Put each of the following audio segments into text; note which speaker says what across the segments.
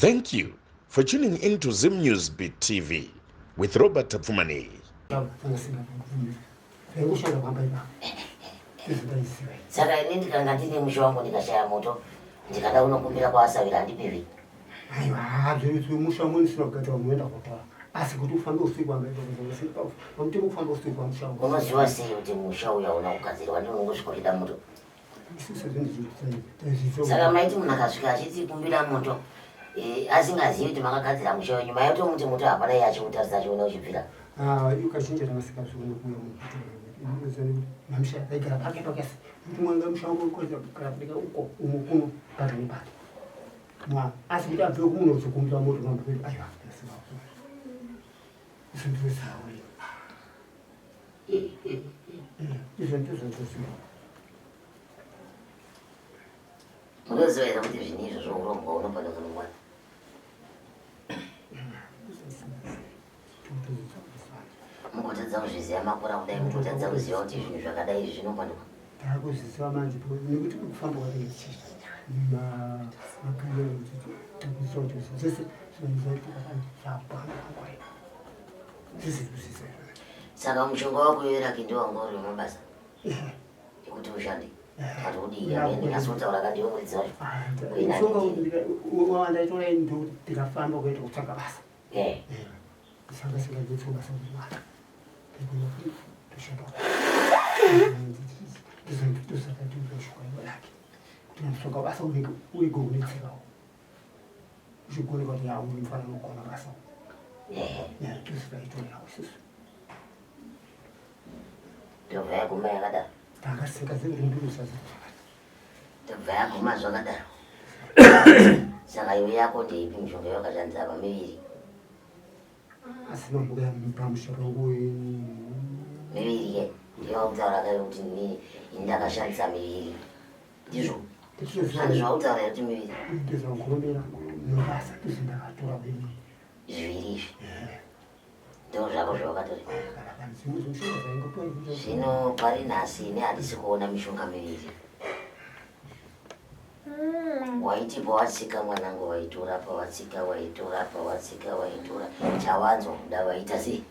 Speaker 1: Thank you for tuning in to Zim News Beat TV with Robert Tapfumaneyi.
Speaker 2: Saka ini ndikanga ndine musha wangu ndikashaya moto ndikada kunokumbira kwaasavira handipiwi.
Speaker 3: Aiwa, hazvirizwi musha mweni usina kugadzirwa munoenda kotora. Asi kuti ufambe usiku pamutemo kufamba usiku pamusha.
Speaker 2: Unoziva sei kuti musha uyu hauna kugadzirwa ndiwo unongosvika uchida moto? Saka maiti munhu akasvika achiti kumbira moto eh, asingazivi kuti makagadzira musha wenyu maitomuti moto hapana iye achiutarisa achiona uchibvira.
Speaker 3: Ah, ukazhinji ramasikazviona kuuya munhu mamusha aigara pake pake asi kuti mwanga musha wangu kugara kudeka uko umo kuno pake nepake. Mwa asi kuti abve kuno uzokumbira moto mambo pedu aiwa izvo ndizvo zvawe. Izvo ndizvo zvawe.
Speaker 2: Munoziva here kuti zvinhu izvo zvourongwa unobva nemunongwana? Mugotadza kuzviziva makura kudai mugotadza kuziva kuti zvinhu zvakadai izvi zvinopandwa.
Speaker 3: Takuzviziva manje nekuti kufamba kwatinge tichiita magariro kuti takuziva kuti zvese zvinhu zvakwana panguva ino. Zvese kuzviziva.
Speaker 2: Saka mushonga wako weraki ndiwo wanga uri wemabasa ekuti ushande. Kati udii amene ndingasotaura kandi iwe muridzi wacho.
Speaker 3: Mushonga wandaitora ini ndokuti ndikafamba kuenda kutsvaga basa. Ndisanga singazotsvaga basa kuwana. Toshanda. Ndosaka ndinoshonga iwe laki. Kuti mushonga basa unenge uriko unetsekawo. Uchigona kuti yawo mufana unogona basa. Ndosaka isusu.
Speaker 2: Ndobva yaguma yakadaro.
Speaker 3: Takaseka zvinhu
Speaker 2: Ndobva yaguma zvakadaro. Saka iwe yako ndeipi mishonga yakashandisa pamiviri?
Speaker 3: Asi mambuka pamusha pangu
Speaker 2: miviri ke ndiyo wakutaura kayo kuti ini ndakashandisa miviri. Ndizvo. Ndizvo zvakutaura kuti miviri.
Speaker 3: Ndizvo ngurumira nobasa ndizvo ndakatora kwini.
Speaker 2: Zviviri izvi. Ndizvo zvako zvawakatora. Zvino pari nhasi ini handisi kuona mishonga miviri. Waiti pawatsika mwanangu waitora pawatsika waitora pawatsika waitora chawanzwa kuda waita sei?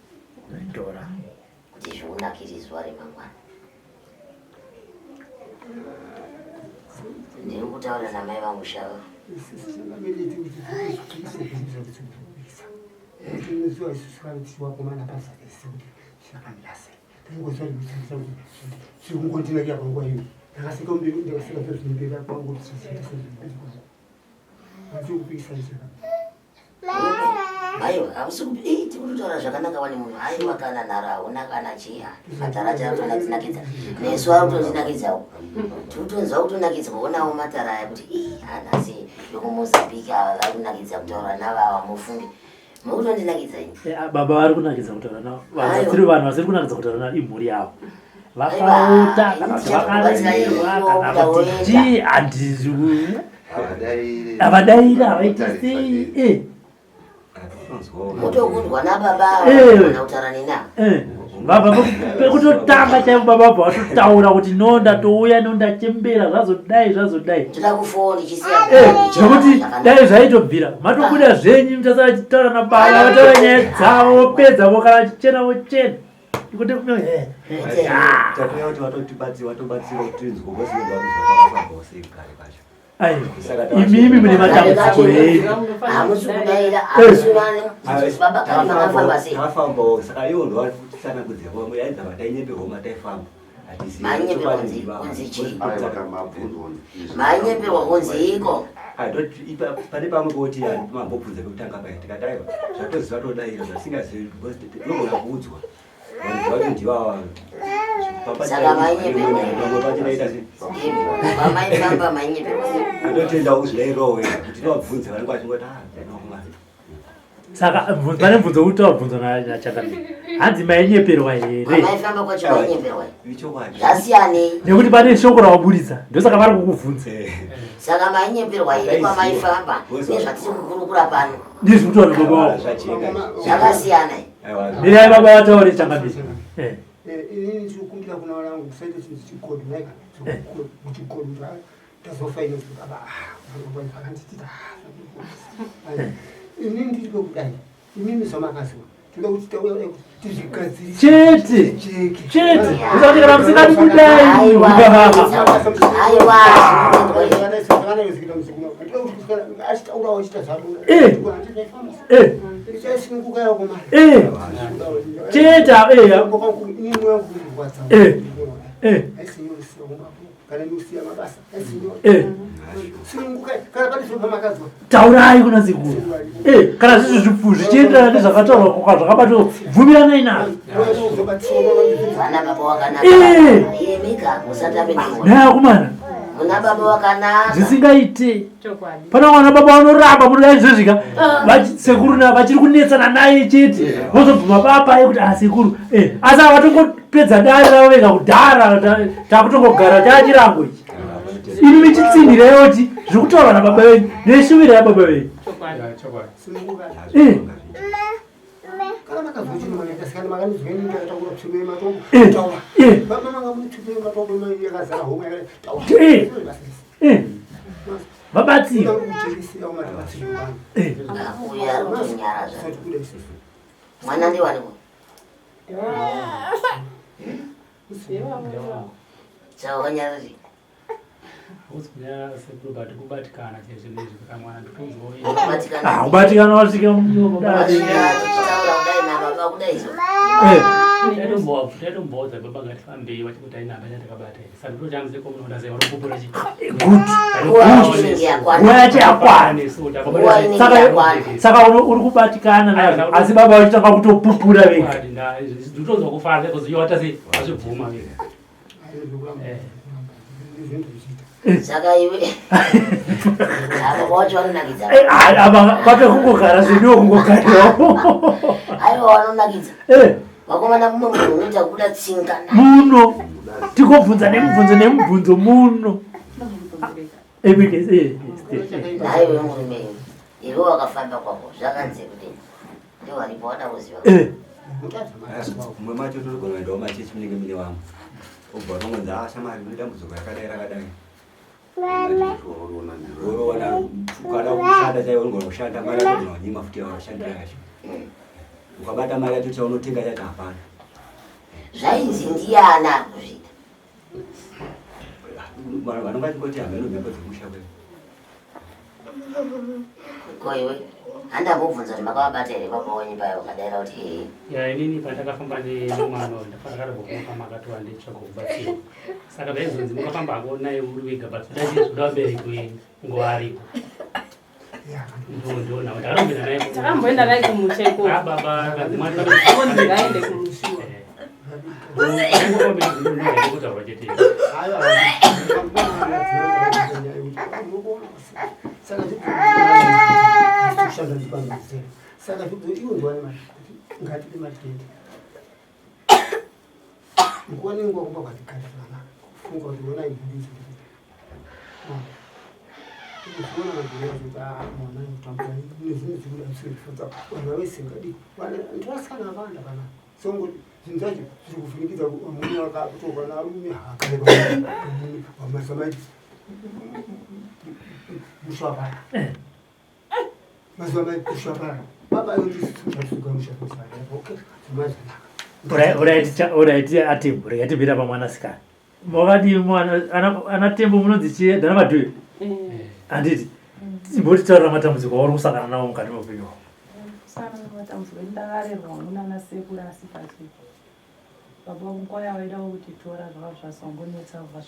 Speaker 4: Waitora.
Speaker 2: Kuti zviunakire zuva remangwana. Ndiri kutaura namai vangu shava. Aiwa, hamusi tiri kutotaura zvakanaka wani munhu aiwa kana nharo hauna kana chii matara acho akutonakidza nesu akutotinakidzawo tikutonzwa kutonakidzwa onawo matara aya kuti ii anhasi vekumozambique ava vari kunakidza kutaura navo ava mufunge mukutondinakidza ini.
Speaker 4: Baba vari kunakidza kutaura navo vanhu vasiri kunakidza kutaura navo imhuri yavo vakaota kana kuti vakaremerwa kana kuti chii handizi havadairi havaiti sei
Speaker 2: mutokundwa nababa kana kutaura nina
Speaker 4: baba pekutotanga chaivo baba vabva vatotaura kuti no ndatouya no ndachembera zvazodai zvazodai
Speaker 2: toda kufoni chisiya
Speaker 4: zvekuti dai zvaitobvira matobuda zvenyu muchasara chitaura nababa vataura nyaya dzavo vopedza vokana chichena vochena ikuti
Speaker 5: takuya kuti vatotibatsira vatobatsira kuti tinzwe vose sei kare kacho
Speaker 4: imimi mune matambudziko enyu
Speaker 2: hamusi kudaira hamusi baba kare makafamba sei
Speaker 5: tafambawo saka iwo ndowatsanangudza vamwe yainzi matainyeperwa mataifamba
Speaker 2: Mainyeperwa kunzi chii? Mainyeperwa kunzi iko?
Speaker 5: Pane pamwe poti mambobvunza pekutanga paya tikati aiwa zvatoziva todaira zvasingazivi because tinogona kuudzwa vanhu vacho ndivava
Speaker 2: Saka mainyeperwa. Pamaifamba mainyeperwa.
Speaker 5: Ndotenda kuzvidairawo wega kuti tinobvunza vanenge vachingoti ah ndinokumana.
Speaker 4: Saka pane mubvunzo kuti wabvunzwa naChakamira hanzi mainyeperwa here?
Speaker 2: Pamaifamba kwacho mainyeperwa. Zvasiyanei?
Speaker 4: Nekuti pane shoko rawaburitsa ndosaka vari kukubvunza.
Speaker 2: Saka mainyeperwa here pamaifamba nezvatiri kukurukura pano?
Speaker 4: Ndizvo kutaura baba wako.
Speaker 2: Zvakasiyana.
Speaker 4: Mirai baba vataure Changamire.
Speaker 3: Inini ndinokumbira kuna vanangu kusaita chinhu chigodo naika chigodo. Tazofa ino kuti baba akanditita ini ndiri kwekudai imimi zvamakazwa toda kuti tauya kudai kuti tizvigadzirise
Speaker 4: Chete.
Speaker 3: cheke
Speaker 4: Chete. Usati kana musingadi kudai.
Speaker 2: Aiwa, aiwa,
Speaker 4: Eh. Eh. Chete. Eh. Eh. Eh. Eh. Taurai kuna sekuru. Eh, kana zvizvi zvipfu zvichienderana nezvakataurwa kwa zvakabatwa bvumiranai nazvo.
Speaker 2: Vana baba wakanaka.
Speaker 4: Eh.
Speaker 2: Imika musatambe nemwana.
Speaker 4: Naye akomana
Speaker 2: Muna baba wakanaka.
Speaker 4: zvisingaite.
Speaker 6: Chokwadi.
Speaker 4: Pana mwana baba vanoramba munoda izvozvika sekuru na vachiri kunetsana naye chete vozobvuma baba yekuti ah sekuru eh asi havatongopedza dare ravo vega kudhara takutongogara chachirango ichi imi michitsinhireyo kuti zviri kutaurwa nababa venyu neshuviro yababa venyu.
Speaker 6: Chokwadi.
Speaker 4: Eh. Eh. Eh. Eh. Eh. Vabatsiri. Eh.
Speaker 2: Uya ari kutonyara zva. Mwana ndiwani uyu? Saka wakanyara sei?
Speaker 7: Hausi kunyara sekuru but kubatikana chaizvo nezvi kamwana ndikunzwa
Speaker 2: Kubatikana.
Speaker 4: Ah, kubatikana wasvika mudare.
Speaker 2: Wasvika tichitaura kudai nababa kudai so.
Speaker 4: Eh.
Speaker 7: Taitomboudza baba ngatifambei vachikuti aina hapana takabata here saka ndiro changu sekomunoda sei varikupupura chi
Speaker 4: Good.
Speaker 2: Nguva inenge yakwana.
Speaker 4: Nguva yacho yakwana.
Speaker 2: Nguva inenge
Speaker 4: Saka
Speaker 2: yakwana.
Speaker 4: saka uri kubatikana nazvo asi baba vachitanga kutopupura vega.
Speaker 7: Ndinotonzwa kufara kuziva sei vazvibvuma vega.
Speaker 2: Saka iwe ava wacho vanonakidza.
Speaker 4: Eh, ah, ava kwate kungogara zveduwo kungogarirawo.
Speaker 2: Aiwa vanonakidza.
Speaker 4: Eh,
Speaker 2: Vakomana mumwe munhu unoita kubuda tsinga naye.
Speaker 4: muno tikobvunza nemubvunzo nemubvunzo muno. Eh, eh, eh,
Speaker 2: Naiwe murume iwe. Iwe wakafamba kwako zvakanzi kuti ndiwaripo wada kuziva.
Speaker 4: eh.
Speaker 5: Mumwe macho tinogona kuendawo machechi munenge mune vamwe obva watongonzi a shamwari mune dambudziko rakadai rakadai woroona ukada kushanda chaiwo unogona kushanda mari yacho unogona kunyima futi yawashandira yacho ukabata mari yacho chaunotenga chacho hapana.
Speaker 2: Zvainzi ndiani ari kuzviita?
Speaker 5: Vanhu vanonga vachingoti hameno mhepo dzemusha kwedu.
Speaker 2: Ko iwe handambobvunza kuti makavabata here baba wenyu paya vakadaira kuti ee.
Speaker 7: Ya inini pandakafamba nemwana uyu ndakatobva makatova nditsvaga kubatsirwa saka zvaizonzi mukafamba hako naye uri wega but dachizvoda vabereki wenyu nguva aripo ndonao ndakatomboenda naye
Speaker 6: Takamboenda naye kumusha ikoko.
Speaker 7: Ah, baba kanzi mwana
Speaker 6: Onzi ngaende kumushiwa.
Speaker 7: kutaurwa chete.
Speaker 3: Saka iwo ndiwane mari kuti ngatipe mari tiende nguva nenguva kumba kwatigare zvakanaka kufunga kuti ona imhuri idzo kuona magore acho kuti mwana kutambura nezvinhu zvikuda zvisingifadza vanhu vavesingadi ndivasikana vakawanda kana songoti zvinhu zvacho zviri kuvhiringidza murume wakakutorwa narume haagare pamurume wamazamai musha wapara mazuva mai musha wapara baba yondisuka musha okay zvimazvanaka.
Speaker 4: Alright, atembo rega timbira pamwanasikana. Makadii mwana ana tembo munonzi chii dhana madhuyo handiti timbotitaurira matambudziko auri kusangana nawo mukati meupenyu hwako.
Speaker 8: Kusangana nematambudziko eni ndakarerwa munana sekuru asi pati baba vangu kwaya vaida kutitora zvakabva zvazongonetsa kubva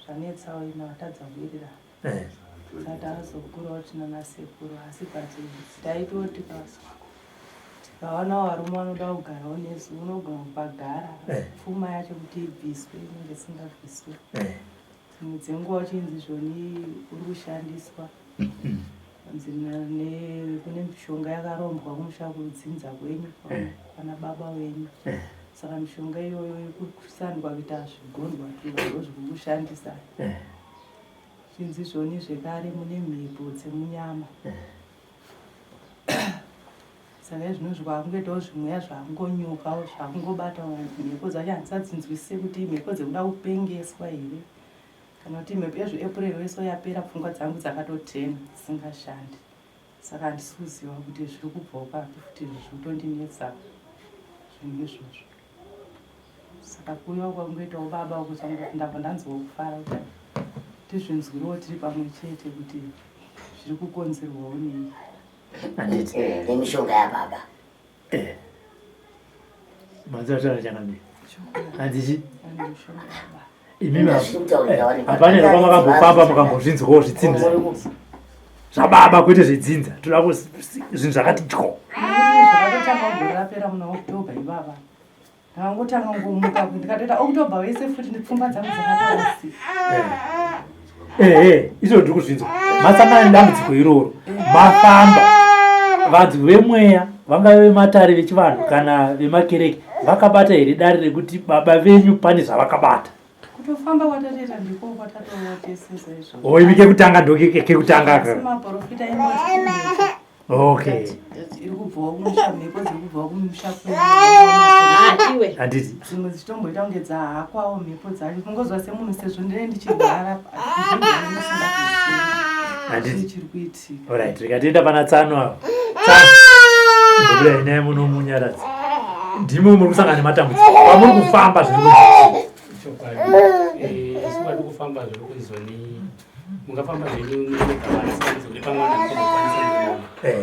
Speaker 8: zvanetsawo ina vatadza kuwirirana. Saka takazokurawo tinana sekuru asi pati taitoti tikaona varume vanoda kugarawo nesu unogona kupagara pfuma yacho kuti ibviswe inenge isingabviswe. Dzimwe dzenguva uchinzi zvoni uri kushandiswa nzi kune mishonga yakarombwa kumusha kudzinza kwenyu pana baba wenyu saka mishonga iyoyo ikushandwa kuita zvigondwa ndo zvikukushandisa chinzi zvoni zvekare mune mhepo dzemunyama saka izvinozvi kwakungoitawo zvimweya zvakungonyukawo zvakungobata mhepo dzacho handisatsinzwisise kuti mhepo dzekuda kupengeswa here. Kana kuti mhepo yezvo April wese yapera pfungwa dzangu dzakatotena dzisingashandi. Saka handisi kuziva kuti zviri kubvawo papi futi izvi zviri kutondinetsa zvinhu izvozvo. Saka kuuya kwakungoitawo baba uku ndabva ndanzwawo kufara kuti tizvinzwirewo tiri pamwe chete kuti zviri kukonzerwawo nei.
Speaker 4: Handiti.
Speaker 2: Nemishonga yababa.
Speaker 4: Eh. Manzwa changamire. Handichi. Imimi hapana here kwamakambofamba mukambozvinzwawo zvitsinza zvababa kwete zvedzinza toda zvinhu zvakati dyo.
Speaker 8: Zvakatotanga gore rapera muna October ivava. Ndakangotanga ngomuka ndikatoita October wese futi pfungwa dzangu dzakatoasi.
Speaker 4: Eh eh izvo ndiri kuzvinzwa. Masangana nedambudziko iroro. Mafamba. Vanhu vemweya vangave vematare vechivanhu kana vemakereke vakabata here dare rekuti baba venyu pane zvavakabata?
Speaker 8: Kutofamba kwatatoita ndiko kwatatowotesesa izvo.
Speaker 4: Oh, imi kekutanga ndokekutanga ka.
Speaker 8: Maporofita imoti.
Speaker 4: Okay.
Speaker 8: Iri kubvawo kumusha mhepo dziri kubvawo kumusha
Speaker 6: kwedu.
Speaker 4: Handiti.
Speaker 8: Dzimwe dzichitomboita kunge dzahakwawo mhepo dzacho. Kungozwa semunhu sezvo ndine ndichirwara.
Speaker 4: Handiti.
Speaker 8: Chiri kuitika.
Speaker 4: Alright, rikatienda pana tsano ava. Tsano. Ndobuda naye muno munyaradzi. Ndimo muri kusangana nematambudziko. Pamuri kufamba zviri
Speaker 7: kuitika. Chokwadi. Eh, isu vari kufamba zviri kunzoni. Mungafamba zvenyu mune pamwana mukwanisa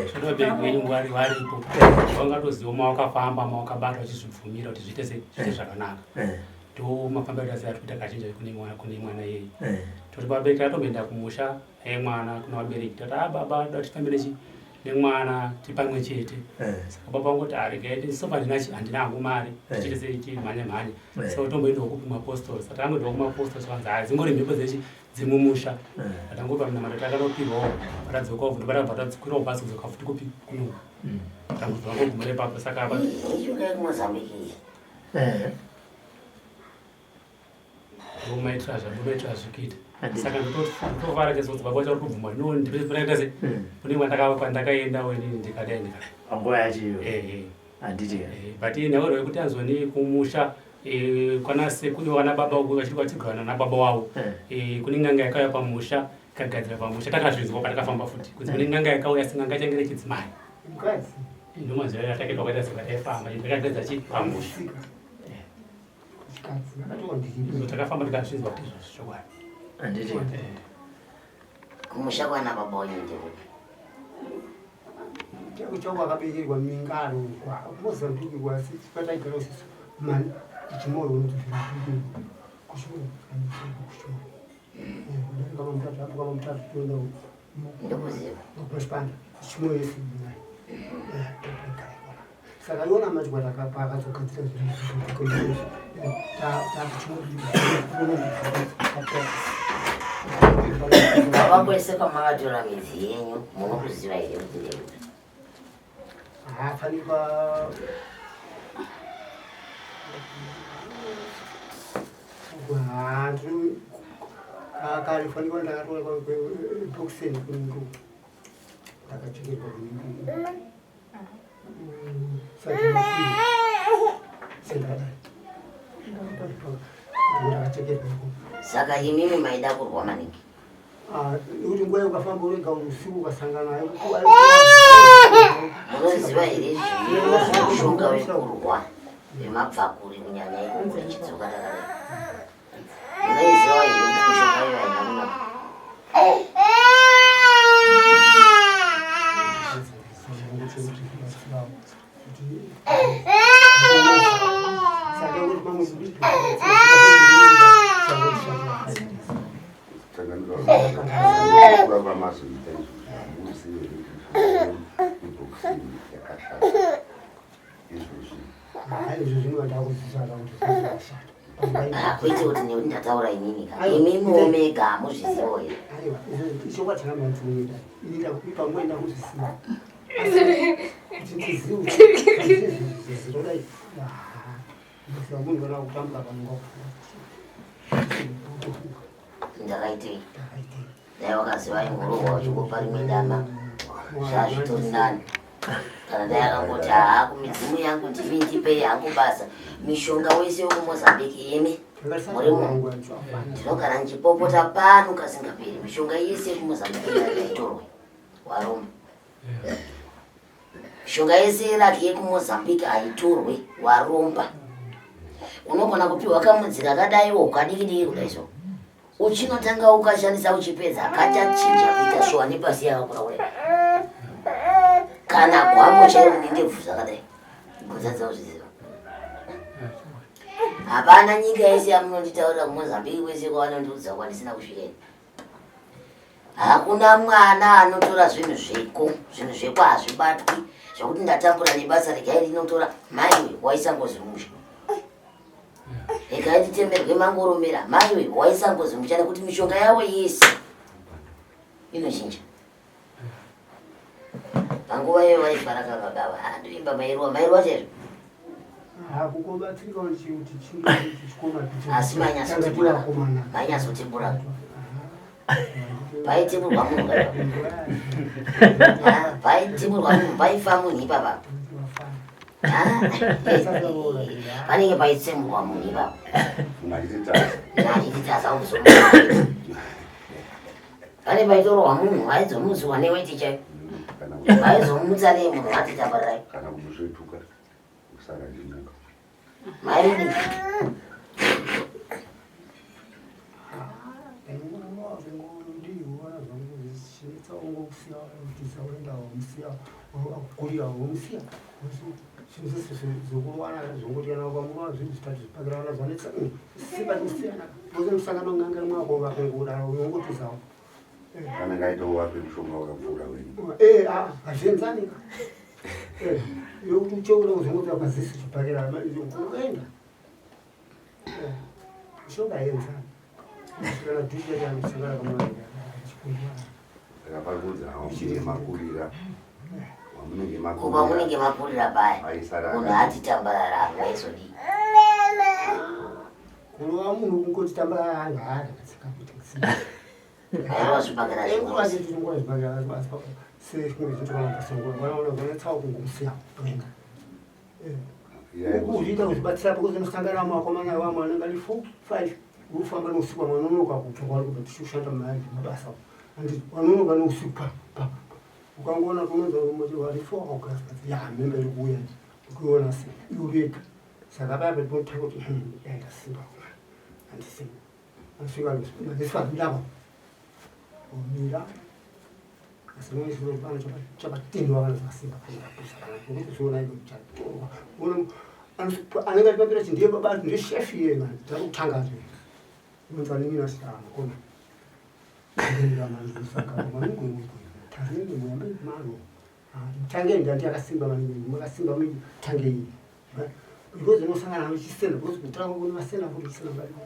Speaker 7: zvino vabereki venyu vari varipo vangatoziva mawakafamba mawakabata vachizvibvumira kuti zviite zviite zvakanaka ndo mafambiro atasi ari kuita kazhinji kune mwana kune mwana iyeye toti vabereki tatomboenda kumusha naye mwana kuna vabereki tati a baba da tifambe nechi nemwana tiri pamwe chete saka baba vangoti aregai sofa handina handina hangu mari tichiite sei timhanye mhanye so tomboendawo kupi kumapostori saka tangoendawo kumapostori zvikanzi hai dzingori mhepo dzechi dzemumusha atangopa minamato takanopirwawo patadzokawo futi patabva tadzokwirawo bhazi kudzoka futi kupi kuno dambudziko rangogumira ipapo saka apa ndomaitira zvandomaitira zvikuita saka ndotofara chezodzi baba vacho vari kubvuma no ndipetaita se kune kwandakaendawo inini ndikadai ndikadai
Speaker 4: panguva yacho iyo handiti
Speaker 7: but nhaurwa yekuti anzoni kumusha kwana sekuru vana baba uku vachiri vachigara nababa wavo kune n'anga yakauya pamusha ikagadzira pamusha takazvinzwa patakafamba futi kunzi kune n'anga yakauya asi n'anga change rechidzimai ndomazuva atakaitwa kwaita sekataifamba takagadzira chi pamusha takafamba tikazvinzwa kuti izvozvo chokwadi
Speaker 4: handiti
Speaker 2: kumusha kwana baba wenyu ndekupi
Speaker 3: Chako chako akaberekerwa mingaro kwa Mozambique kwa pataigara isusu mani chimoro unoti kuchimoro kuchimoro kama mutatu apo kama mutatu toenda
Speaker 2: ndokuziva
Speaker 3: kuchipanda chimoro yese saka iona manje paakazogadzira zvinhu
Speaker 2: Baba kwese kwamakatora midzi yenyu munokuziva here kuti ndekupi?
Speaker 3: Haafanikwa karifanikwa ndakatora bhokiseni kunungu ndakachekerwa kunungu
Speaker 2: Saka imimi maida kurwa maningi.
Speaker 3: Kuti nguva ukafamba urega usiku ukasangana naye.
Speaker 2: Munoziva here zvimishonga wekurwa vemabvakure kunyanya ikoko richidzoka rakadai? Munoiziva here kuti mishonga iyo haina kunaka? Kwete kuti nekuti ndataura inini ka imimiwo mega hamuzvizivo here? Ndakaitei? Dai wakaziva ingorohwa uchingopa rimwe dama zvazvitori nani. Kana dai akangoti haa kumidzimu yangu ndimi ndipei hangu basa mishonga wese wekuMozambique imi. Murimo ndinogara ndichipopota pano kasingaperi. Mishonga yese yekuMozambique yaitorwe waromba. Mishonga yese yeraki yekuMozambique haitorwe waromba. Unogona kupiwa kamudzi kakadaiwo kadiki diki kudai so. Uchinotanga ukashandisa uchipedza kachachinja kuita svowa nepasi yakakura kudai. Kana gwambo chairo nendebvu zvakadai. Kuzadza kuzviziva. Hapana nyika yese yamunonditaurira kuMozambique kwese kwavanondiudza kwandisina kusvika ini. Hakuna mwana anotora zvinhu zveko, zvinhu zveko hazvibatwi zvekuti ndatambura nebasa regai rinotora maiwe waisa ngozi musha. Regai titemberwe mangoromera maiwe waisa ngozi musha nekuti mishonga yavo yese inochinja. Panguva iyoyo vaifara ka baba ava. Ah, ndoimba mairuwa, mairuwa chaizvo. Asi mainyatsotibura, mainyatsotibura. Paitiburwa munhu ka. Ah, paitiburwa munhu, paifa munhu ipapa. Ah, panenge paitsemurwa munhu ipapa. Achiti tasa kumusoro. Pane paitorohwa munhu aizomutsiwa neweti chaiyo. Vaizomutsa nei munhu vati tambararai.
Speaker 9: Kana kumusvetuka kusara achimuka.
Speaker 2: Maini.
Speaker 9: Anenge aitawo wape mushonga wakapfuura wenyu.
Speaker 3: Eh, ah, hazvienzani ka. Eh, yokuti ucheura kuzongoti akazisi chibhakera ukaenda. Eh, mishonga haienzani. Kana dhushi yacho anosangana kamwana chikundwa.
Speaker 9: Saka pari kunzi hamunenge makurira. Wamunenge
Speaker 2: Kuba munenge makurira paya.
Speaker 9: Aisara
Speaker 2: Munhu ati tambarara vaizodii.
Speaker 3: Kurova munhu kungoti tambarara haana katsika kuti
Speaker 2: Aiwa zvibhakera
Speaker 3: zvimwe. Kuzviita kuzvibatsira because unosangana vamwe vakomana vamwe vanenge vari 4 5 urikufamba neusiku vamwe vanonoka kubva kwavari kubva tichishanda mari mabasa and vanonoka neusiku pa pa ukangoona kuti unonza moti vari 4 akugara ya memba iri kuuya ukuiona se iwe wega saka paya patinotanga kuti ndasimba handisimba asvika ndisvika omira asi chakatendwa kana zvakasimba chatorwa anenge achipapira chi ndiye baba ndiye shefi iye mani takutanga zve unonzi anenge asika makona tange ndandi yakasimba maningi makasimba maningi tange iyi because unosangana nechisena because kutanga kune vasena futi chisena variko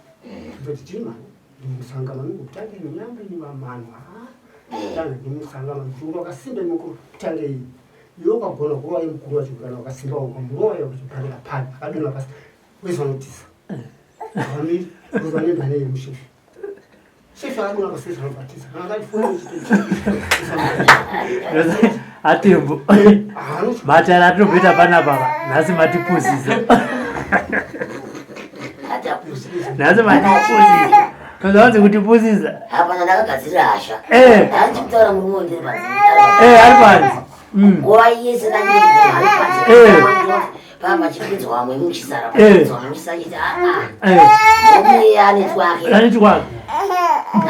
Speaker 3: kuti chii mani ndimusanga maningi kutange nyambe ni vamano tange ndimusanga maningi churu wakasimba mukuru kutange iyi iwe ukagona kurova yemukuru wacho kana wakasimba ukamurova iyo kuchibhakira pani akadonha pasi wese vanotisa vamiri because vanoenda neye mushefi shefi akadonha pasi wese vanobatisa kana akaifunga
Speaker 4: Atembo. Matara atomboita panapa nhasi matipusisa. Nhasi matipusisa. Tozavanzi kutipusisa.
Speaker 2: Hapana ndakagadzirira hasha.
Speaker 4: Eh.
Speaker 2: Ndachikutaura murume ndiri panze.
Speaker 4: Eh, ari panze.
Speaker 2: Nguva yese ndandiri ari panze.
Speaker 4: Eh.
Speaker 2: Pamba chipinzwa vamwe muchisara.
Speaker 4: Eh.
Speaker 2: Pinzwa muchisara chiti ah ah.
Speaker 4: Eh.
Speaker 2: Murume ane twake.
Speaker 4: Ane twake.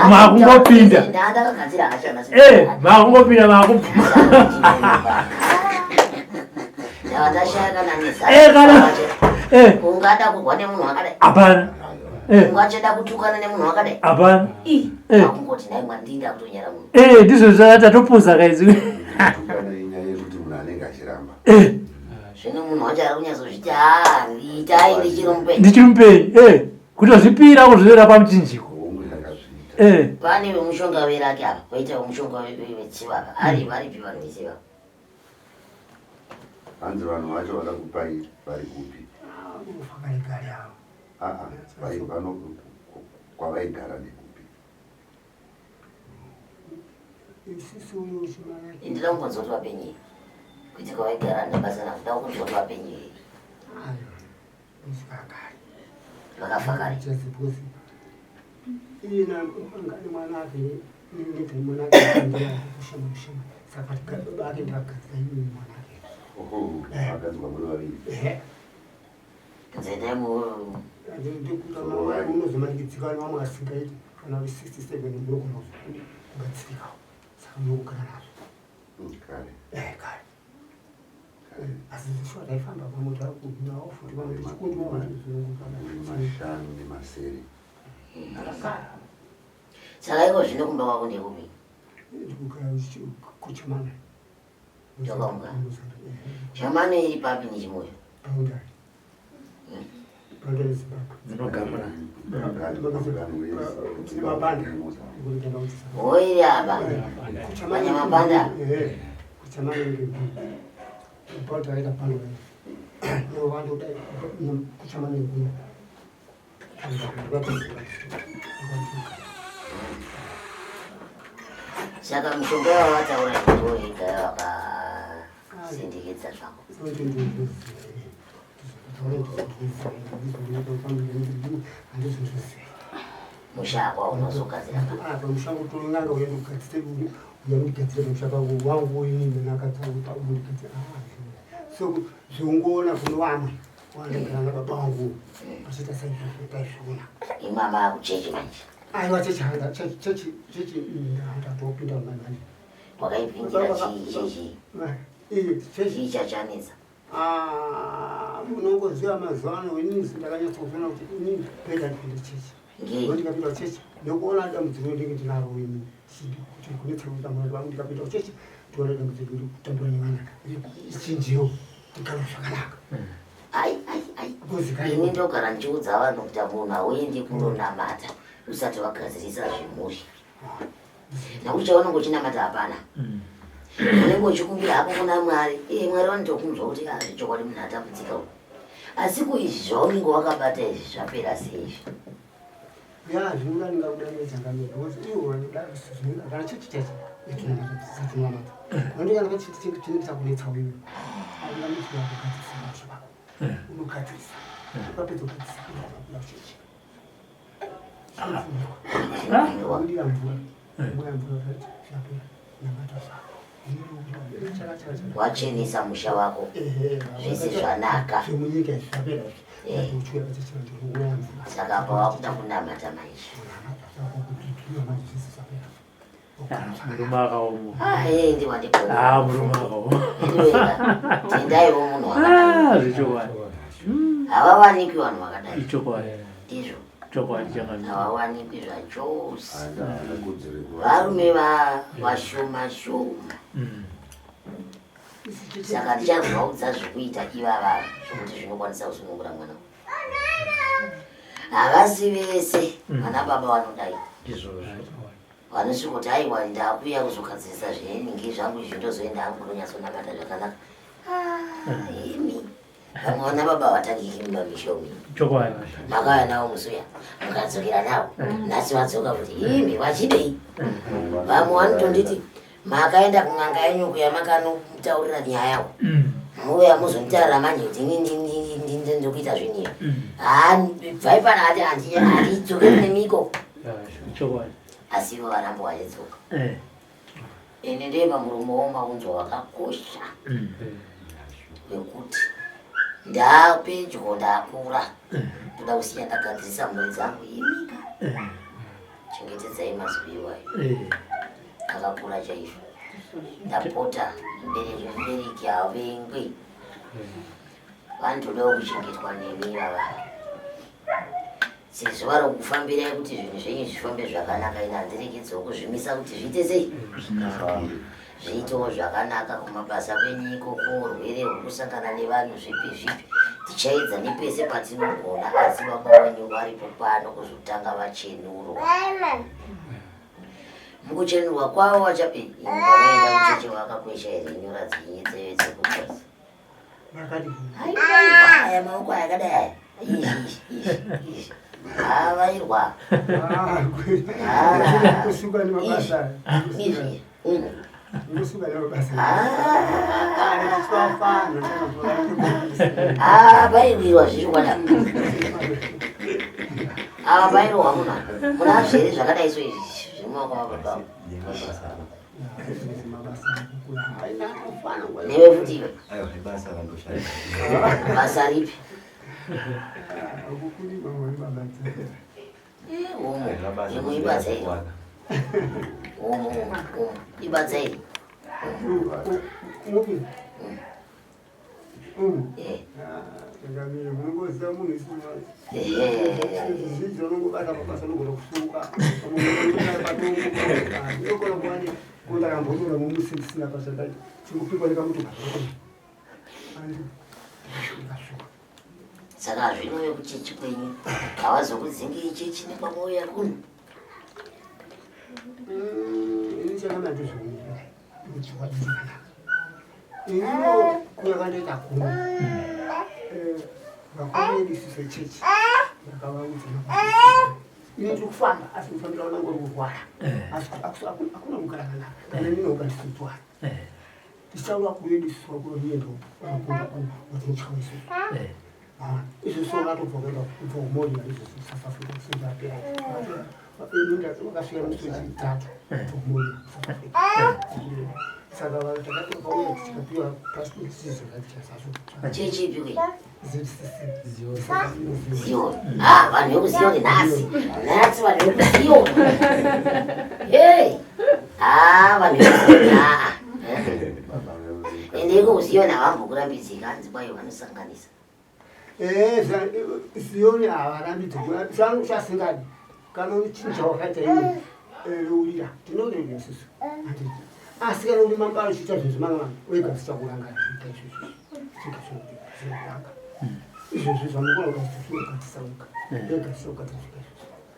Speaker 4: Makungopinda.
Speaker 2: Ndakagadzira hasha nhasi.
Speaker 4: Eh, makungopinda makubvuma.
Speaker 2: Ndashaya kana nezano.
Speaker 4: Eh, kana. Eh.
Speaker 2: Ungada kurwa nemunhu akadai.
Speaker 4: Hapana. Eh.
Speaker 2: Ungachada kutukana nemunhu akadai.
Speaker 4: Hapana.
Speaker 2: Ih.
Speaker 4: Eh.
Speaker 2: Akungoti nhai mwari ndinda kutonyara munhu.
Speaker 4: Eh, ndizvo zvatatopuza kaizvi.
Speaker 9: Kutukana inyaya yekuti munhu anenge achiramba.
Speaker 4: Eh,
Speaker 2: Zvino munhu wacho ari kunyatsozviti haa itai ndichiri mupenyu.
Speaker 4: ndichiri mupenyu. Eh, kutozvipira kuzviera pamuchinjiko. Eh.
Speaker 2: Pane vemushonga weraki apa, poita vemushonga wetsiva apa. Ari varipi vanhu vetsiva?
Speaker 9: Hanzi vanhu vacho vakakupai vari kupi? Aa, vai vano kwavaigara ndekupi?
Speaker 2: Ndinoda kumbonzwa kuti vapenyu. Kuti kwavaigara nebasa navo, ndoda kunzwa kuti vapenyu here. Vakafa kare.
Speaker 3: Iyena anga ane mwana ake nedzai mwana ake kushama kushama saka baba ake ndakagadzira inini mwana ake.
Speaker 9: Oho, akagadzirwa muri vaviri.
Speaker 3: Ehe.
Speaker 2: Nzendai mu
Speaker 3: Unozomanikidzika vamwe asingaiti kana uri 67 unogona kubatsirikawo saka munogara nazvo.
Speaker 9: Kare.
Speaker 3: Eh, kare. Asi shuwa taifamba pamwe takunawo futi pamwe tichikundiwa
Speaker 9: mashanu nemasere.
Speaker 2: Saka iko zvino kumba kwako ndekupi?
Speaker 3: Ndikugara kuchamana.
Speaker 2: Tokaunga. Chamana iri papi nechimoyo?
Speaker 3: Boundary. Boundary Zimbabwe.
Speaker 4: Dzinogamura.
Speaker 3: Mabanda.
Speaker 2: Oiri apa. Pane mabanda.
Speaker 3: Kuchamana boundary ita boundary. Nowanda kudai kuchamana kuno.
Speaker 2: Saka mushonga wawataura ndiwo wega wakasindikidza zvako. Musha wako unozogadzira pa.
Speaker 3: Pamusha kutonanga uya ndigadzire pamusha pangu wangu ini ndakatsaundigadzira so zveungoona kuno vamwe wandagara nababa vangu achiita saizvozvo taizviona.
Speaker 2: Imama akuchechi manje.
Speaker 3: Aiwa chechi handa chechi chechi ndatopinda mumamani.
Speaker 2: Wakaipindira chii chechi?
Speaker 3: Iyo chechi.
Speaker 2: Chii chachanetsa?
Speaker 3: Unongoziva mazuva ano inini ndakanyatsokuona kuti inini penda ndipinde chechi.
Speaker 2: Ngei?
Speaker 3: Ndikapinda chechi nekuona dambudziko ndinenge ndinaro ini kuti kunetsa kuita mwana wangu ndikapinda chechi ndiona dambudziko riri kutambura nevana ichinjiwo ndigare zvakanaka.
Speaker 2: Ai ai ai. Ini ndogara ndichiudza vanhu kuti munhu hauendi kunonamata usati wagadzirisa zvemhuri. Nekuti chaunenge uchinamata hapana. Unenge uchikumbira hako kuna Mwari. Iye Mwari vanotokunzwa kuti ah zvechokwadi munhu atambudzika uyu. Asi kuizvi zvaunenge wakabata izvi zvapera sei izvi?
Speaker 3: Ya zvinoda ndingakuda nechangamiro because iwo zvinoda kana chechi chechi tinonamata vanoti kana kachechi chinenge chakunetsa wewe aungamiti wakugadzirisa musha wako unogadzirisa ukapedza kugadzirisa unokuda chechi unodira mvura mweya mvura zvapera namata zvako.
Speaker 2: Wachenesa musha wako zvese zvanaka.
Speaker 3: Zvemunyika izvi zvapera izvi.
Speaker 2: Saka apa wakuda kunamata manje.
Speaker 4: Murume akaoma.
Speaker 2: Ah, eh, ndiwandikoma.
Speaker 4: Ah, murume akaoma.
Speaker 2: Tendaiwo munhu wakadai.
Speaker 4: Ah, zvechokwadi.
Speaker 2: Havawanikwi vanhu vakadai.
Speaker 4: Ichokwadi.
Speaker 2: Ndizvo.
Speaker 4: Chokwadi chakanaka.
Speaker 2: Havawanikwi zvachose. Varume vashoma shoma. Saka ndichazovaudza zvekuita ivava zvekuti zvinokwanisa kusunungura mwana. Havasi vese vana baba vanodai.
Speaker 4: Izvozvo.
Speaker 2: Vanosvikoti aiwa ndakuuya kuzogadzirisa zvenhingi zvangu izvi ndozoenda hangu kunonyatsonamata zvakanaka. Imi vamwe vana baba havatangiki mumamisha umu.
Speaker 4: Chokwadi.
Speaker 2: Makauya navo musi uya mukadzokera navo nhasi vadzoka kuti imi vachidei. Vamwe vanotonditi makaenda kun'anga yenyu kuya makanotaurira nyaya mouya muzonditaurira manje kuti ini ndikuita zvinhu izvi. Haa bvai pano ati handidzokeri nemiko.
Speaker 4: Chokwadi.
Speaker 2: Asi ivo varamba vachidzoka.
Speaker 4: Eh.
Speaker 2: Ende ndeye pamuromo wamaunzwa wakakosha wekuti ndapedyo ndakura ndoda kusiya ndagadzirisa mhuri dzangu imika. Chengetedzai mazwi iwayo. Akakura chaizvo. Ndapota mubereki mubereki havengwi. Vanotodawo kuchengetwa nemi ivava. Sezvo vari kufambirai kuti zvinhu zvenyu zvifambe zvakanaka, ini handiregedzewo kuzvimisa kuti zviite sei? Zviitewo zvakanaka kumabasa kwenyu ikoko, urwere hwekusangana nevanhu zvipi zvipi. Tichaedza nepese patinogona, asi baba wenyu varipo pano kuzotanga vachenurwa. Mukuchenurwa kwavo vachape pavaenda kucheche vakakwesha here nyora dzenyu dzekukwesa. Aiwa, aya maoko aya akadai aya. Izvi, izvi, izvi. Havairwa.
Speaker 3: Kusuka nemabasa.
Speaker 2: Izvi.
Speaker 3: Kusuka nemabasa.
Speaker 2: Ah, vairwirwa zviri kwana. Ava pairohwa munhu apa. Munazvo here zvakadai so izvi zvemumaoko mababa avo? Newe futi iwe. Basa ripi? Umu, umu ibasa iri. Umu, umu, ibasa iri. Saka zvino vekuchechi kwenyu havazokudzingei chechi nekwamauya kuno?
Speaker 3: Inino kuya kandoita kuno vakuru vedu isu sechechi ndakavaudza ini ndiri kufamba asi kufambira vanangu vari kurwara asi hakuna kugara kanaka kana ndinoga ndisitwara tichitaura vakuru vedu isusu vakuru vanoenda vanokumba vatinotyawa isusu izvo so vatobva kuenda kubva kumoria izvo south africa sezvapera vakasvika musi wechitatu kubva kumoria south africa saka takatokauya tikapiwa passport sizvakachasacho
Speaker 2: Chechipi kwe?
Speaker 3: ZCC
Speaker 2: Zion. Ah, vanhu vekuZion nhasi. Nhasi vanhu vekuZion. Hey. Ah, vanhu vekuZion. Ah. Ende iko kuZion havambokurambidzika hanzi kwayo vanosanganisa.
Speaker 3: Eh, Zioni havarambidzi chasingadi kana chinhu chawakaita iwe reurira tinoreurira isusu asi kana uri mambo achiita zvinhu zvemangwana wega zvichakuranga zviita izvozvo zvingakuranga izvozvo zvamukuranga zvichakugadzisa wega wega zvichakugadzisa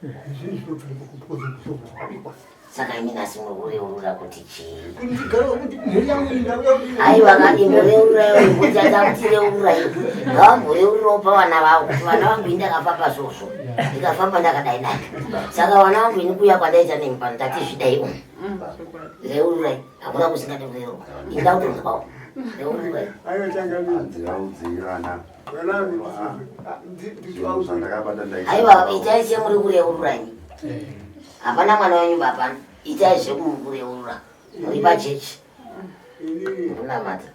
Speaker 3: izvozvo zvinhu zvinobva ikoko because zvakabikwa
Speaker 2: Saka imi nhasi muri kureurura kuti chii?
Speaker 3: Kuti
Speaker 2: Aiwa ka imboreururaiwo imbotadza kuti reururai. Ngavamboreururawo pavana vavo kuti vana vangu ini ndakafamba zvozvo. Ndikafamba ndakadai dai. Saka vana vangu ini kuuya kwandaita nemi pano ndati zvidai umu. Reururai. Hakuna kusingadi kureurura. Ini ndakutonzwawo. Reururai.
Speaker 9: Handiraudzei vana zvinhu zvandakabata ndaisa
Speaker 2: Aiwa itai semuri kureurura imi. Hapana mwana wenyu bapano. Itai zvekureurura. Muri pachechi. Munamata.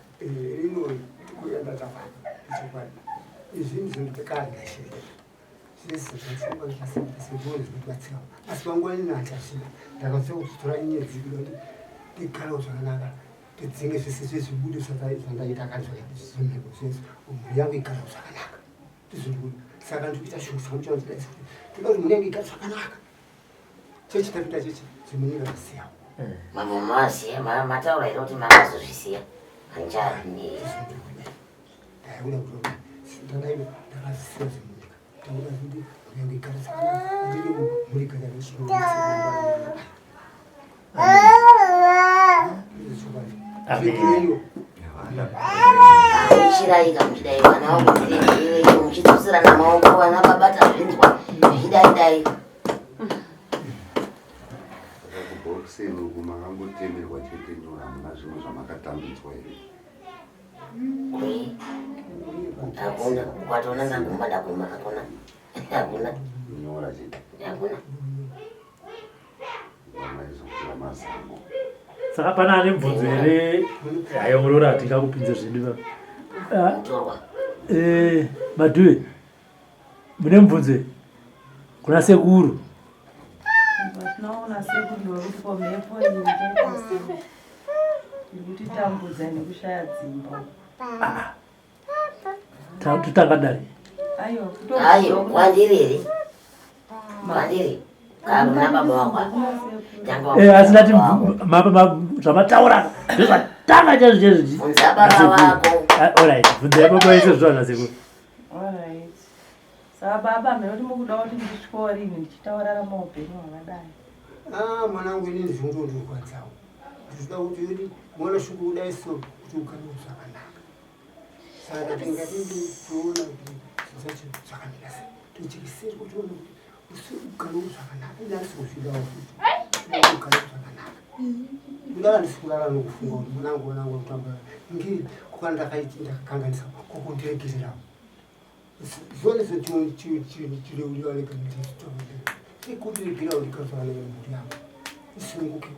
Speaker 3: Izvinhu zvinotikaandashira zvese zvafunga zvasiyana zvinotibatsira asi panguva ino hachazvina ndakatsa kuzitora nyenyedzi kuda kuti ndigarawo zvakanaka ndidzinge zvese zvezvibude zvandaita kare zvimhepo zvese mhuri yangu igarawo zvakanaka ndizvinoda saka ndikuita shungu dzangu chavandidaisa kuti ndoda kuti mhuri yangu igare zvakanaka chechi tapinda chechi zvemunyika zvasiyawo
Speaker 2: Mambo masiya mataura here kuti makazozvisiya? Handichadi.
Speaker 3: Ndakuda kuti ndakaiva ndakazisiya zvemunyika ndakuda kuti mhuri yangu igare zvakanaka ndine mhuri igare
Speaker 2: Muchiraika muchidai vana vangu ndiregerei muchidzoserana maoko vana baba tazvinzwa zvichidai dai.
Speaker 9: Saka kubhokiseni uku makangotemerwa chete nyora hamuna zvimwe zvamakatambidzwa here?
Speaker 2: Kui hakuna ukatoona ndaguma ndaguma hakuna hakuna
Speaker 9: Nyora chete.
Speaker 2: hakuna.
Speaker 9: Maizokutora mazamo.
Speaker 4: Saka pana ane mubvunzo here? Hayo muroora hatingakupinze zvedu baba. Ah,
Speaker 2: Mutorwa.
Speaker 4: Madhuve mune mubvunzo here? Kuna sekuru.
Speaker 8: Tinoona sekuru wekuti ko mhepo iyi ichaita sei? Iri kutitambudza nekushaya dzimba.
Speaker 4: Totanga dare.
Speaker 8: Aiwa,
Speaker 2: Ayo kwandiri here? Kwandiri. Kana kuna baba wako. Tanga
Speaker 4: Eh, asi ndati zvamataura ndozvatanga chaizvo chaizvo.
Speaker 2: Bvunza baba vako.
Speaker 4: Ah, alright, bvunzai baba vese zvazva sekuru.
Speaker 8: Alright. Saka baba mheno mukuda kuti ndisvikewo rini ndichitaurara maupenyu hwakadai.
Speaker 3: Ah, mwanangu inini zvinondorwadzawo ndinoda kuti yoti mwana shungu kudai so kuti ugare zvakanaka saka tingatindi toona kuti zvinhu zvacho zvakamira sei tojekeseri kuti tione kuti usi ugare zvakanaka ini handisi kuzvidawo futi Ndinoda ugare zvakanaka kudala ndisi kulala nokufunga kuti mwanangu mwanangu kutambura ngei kukana ndakaiti ndakakanganisa kokundiregererawo. Zvone zvechireuliwanekandikuregira ndikazwana mhuri yangu isununguke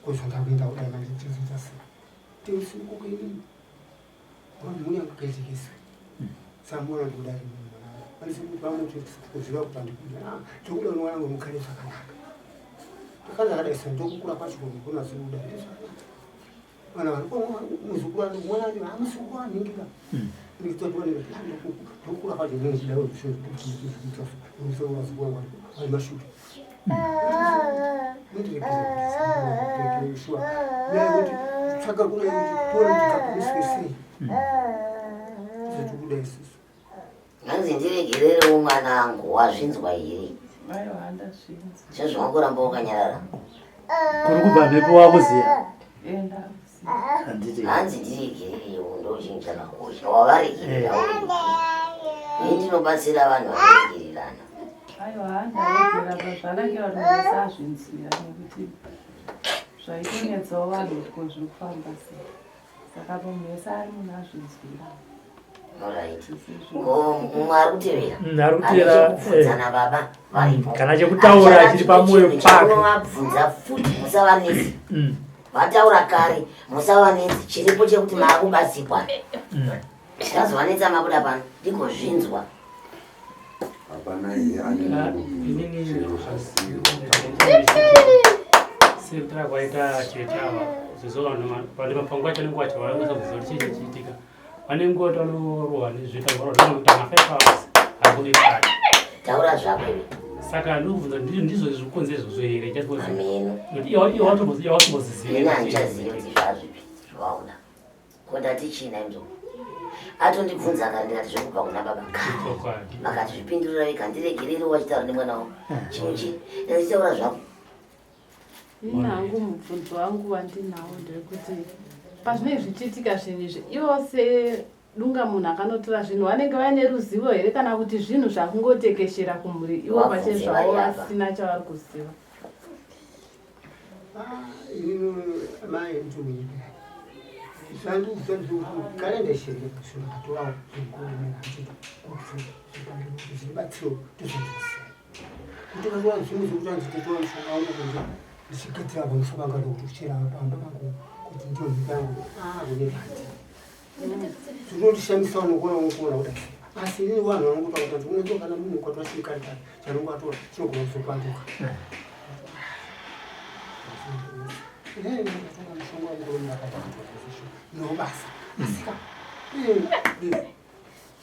Speaker 3: kozvandakuenda kudai manje chizoita sei tiusununguke inini mhuri yangu gaizikiswe samona ndikudai kuziva kuti andikuda tokuda unowana ngo mukare zvakanaka takazakadai so ndokukura kwacho kunazokuda ndizvakanaka vana vari muzukuru ani mwana ani hamusukuru aningira ndokukura kwacho ndinochida vazukuru vangu vari mashuta tsvaka kudai kuti toona kuti kaponeswe sei zvetikuda isusu
Speaker 2: Hanzi ndiregererewo mwanangu, wazvinzwa here?
Speaker 8: Aiwa handazvinzwa.
Speaker 2: Sezvawangoramba wakanyarara.
Speaker 4: Kuri kubva mhepo wakuziya.
Speaker 8: Enda.
Speaker 4: Handiti.
Speaker 2: Hanzi ndiregererewo ndo chinhu chakakosha. Wavaregerera eh. Ini ndinobatsira vanhu vanoregererana.
Speaker 8: Aiwa handaregera zvanakira kuti ndisazvinzwira nekuti zvaitonetsawo vanhu kuti ko zviri kufamba sei. Saka munhu wese ari munhu azvinzwira.
Speaker 2: Alright. Ko mumwe ari kutevera.
Speaker 4: Mm, ari kutevera,
Speaker 2: Ane chekubvunza nababa varipo.
Speaker 4: Kana chekutaura chiri pamwoyo
Speaker 2: Chinhu
Speaker 4: pake.
Speaker 2: chamunovabvunza futi musavanetsi. Vataura kare musavanetsi chiripo chekuti maakubatsikwa. Chazovanetsa mabuda pano ndigozvinzwa.
Speaker 9: Hapana here ane chero zvasirwa.
Speaker 7: Sekutara kwaita tete ava zvizo vanhu vane mapango acho anenge acho vanongosakuziva kuti chii chichiitika vane nguva kuti vanorohwa nezvita varohwa kana 5 hours hakune kati
Speaker 2: Taura zvako iwe.
Speaker 7: Saka ndikubvunza ndizvo zvikukonzera izvozvo here just because
Speaker 2: Ameno.
Speaker 7: Kuti iwe watomboziziva
Speaker 2: Ini handichazivi kuti zvazvipi zvawaona. Ko ndati chii nhai mzukuru? Atondibvunza kare ndikati zvekubva kuna baba kare. Vakati zvipindurira vega ndiregerere wachitaura nemwana wangu. Chinhu chii? Ndachitaura zvako.
Speaker 8: Ini hangu mubvunzo wangu wandinawo ndewekuti pazvinenge zvichiitika zvinhu izvi ivo sedunga munhu akanotora zvinhu vanenge vaine ruzivo here kana kuti zvinhu zvakungotekeshera kumhuri ivo pachezvavo vasina chavari kuziva.
Speaker 3: Ini mai ndikunyepera. Zvandiudza ndikuti kare ndaishereka zvinhu ndatorawo zvekuomera handiti kuti zvibatsiro ndozvandisiya. Kuti katora zvimwe zvekuti hanzi totora mushonga wangu kunze ndichigadzira pamusha panga kuti kuchera pamba pangu kuti ndiyo mhika yangu ah kunyepa handiti. Zvinondishamisa unokona unokona kudai. Asi inini vanhu vanongotaura kuti unenge kana munhu ukatora chinhu kare kare chanonge atora chinogona kuzopanduka. Nobasa. Asika.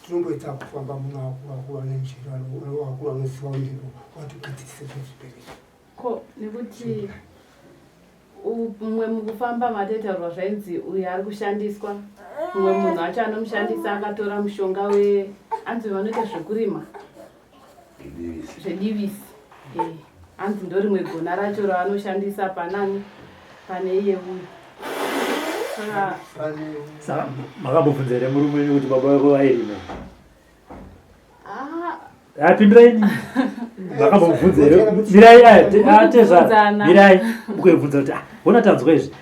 Speaker 3: Tinomboita kufamba munhu akura akura nenjira akura anoziva mhiro watigadzirise zvezvibereko.
Speaker 8: Ko nekuti mumwe mukufamba matetaurwa zvainzi uyu ari kushandiswa mumwe munhu acho anomushandisa akatora mushonga we anzi vanoita zvekurima zvedivisi eh, hanzi ndorimwe gona racho ravanoshandisa panani pane iye uyu
Speaker 4: saka makambobvunza here murume wenyu kuti baba vako vairima ah. Pindurai makambobvunza here mirai atezvara mirai mukuibvunza kuti ah, hona tanzwa izvi